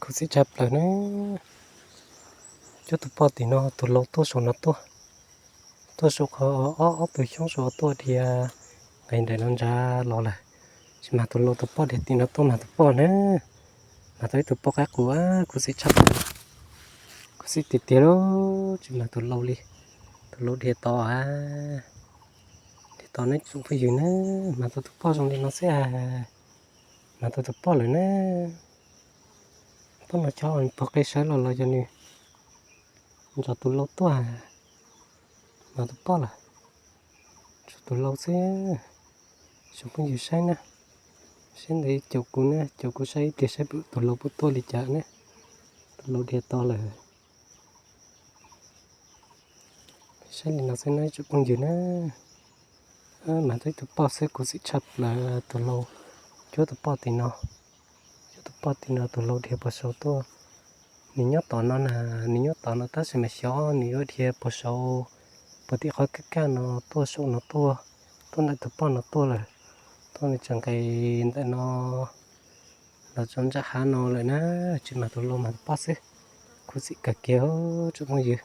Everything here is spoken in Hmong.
Khuv xim tshaj plaws na. Cuab tus poj tim no, tus lau tuaj saum no tuaj, tuaj saum qhov ob, ob tug xyoob saum tuaj dhia nqes nraim no ntsa los lawm. Tsis mag tus lau tus poj dhia tim no tuaj mag tus poj na. Mag tau ib tug poj qaib qus, khuv xim tshaj plaws. Khuv xim tiag tiag lauj, tsis mag tus lau li. Tus lau dhia to a, dhia to ne tsoom phooj ywg na. Mag tau tus poj zoo li no xwb a, mag tau tus poj lawm na. Poj no cov pog qe sawv los los yog nws nrog tus lau tuaj, mag tus poj lawm. Tshuav tus lau xwb. Tsoom phooj ywg saib na, saib ntawd caum kuv na, caum kuv saib ib pliag saib tus lau puas tuaj li cas na. Tus lau dhia to lawm. Saib li no xwb na tsoom phooj ywg na. Mag tau ib tug poj xwb, khuv xim tshaj plaws tus lau. Cuab tus poj tim no, cuab tus poj tim no tus lau dhia puag saud tuaj. Nws nyob tom no na, nws nyob tom no tab sis mas xyov nws yuav dhia puag saud, puag tim qhov kaj kaj no tuaj saum no tuaj, tuaj ntawm tus poj no tuaj lawm. Tuaj nws tseem nqes ntawm no los txog ntsaj hav no lawm na. Tsis mag tus lau mag tus poj xwb. Khuv xim kawg kiag tsoom phooj ywg.